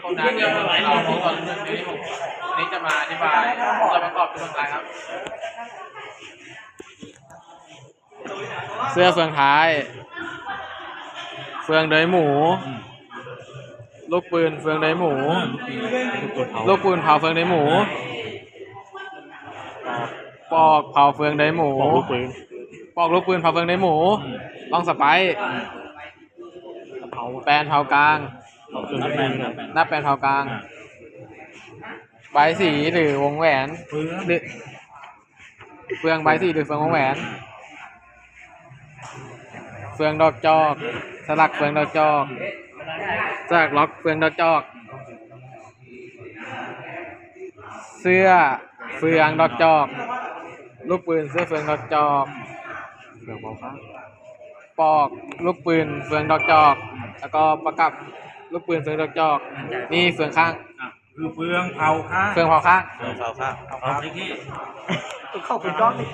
ຄົນງານທີ່ເຮົາເອົາມາກ່ອນເລື່ອງນີ້ ນີ້ຈະມາອະທິບາຍສ່ວນປະກອບຂອງເຄື່ອງທ້າຍຄັບ. ເສື້ອເຟືອງທ້າຍ, ເຟືອງເດີຍໝູ, ອືມ ລູກປືນເຟືອງເດີຍໝູ, ເອີ ລູກປືນ ລູກປືນເຜົາເຟືອງເດີຍໝູ, ເອີ ປອກເຜົາເຟືອງເດີຍໝູ, ປອກລູກປືນ ປອກລູກປືນເຜົາເຟືອງເດີຍໝູ, ອືມ ລ່ອງສະໄປ, ເຜົາ ແປນເຜົາກາງ, ເຜົາເຟືອງເດີຍໝູ, ໜ້າແປນເຜົາກາງ, ອືມ ໃບສີ ຫຼື ວົງແຫວນ ເຟືອງ ຫຼື ເຟືອງໃບສີ ຫຼື ເຟືອງວົງແຫວນ, ເຟືອງດອກຈອກ, ສະຫຼັກເຟືອງດອກຈອກ, ສະຫຼັກລັອກເຟືອງດອກຈອກ, ເສື້ອເຟືອງດອກຈອກ, ລູກປືນເສື້ອເຟືອງດອກຈອກ, ເຟືອງເຜົາຄ້າງ, ປອກລູກປືນເຟືອງດອກຈອກ, ແລ້ວກໍປະກັບລູກປືນເຟືອງດອກຈອກ. ນີ້ເຟືອງຄ້າງ ອ່ະ ຄືເຟືອງເຜົາຄ້າງ ເຟືອງເຜົາຄ້າງ ເຟືອງເຜົາຄ້າງ ເອົາອີກທີ ເຂົ້າໄປຕ້ອງນີ້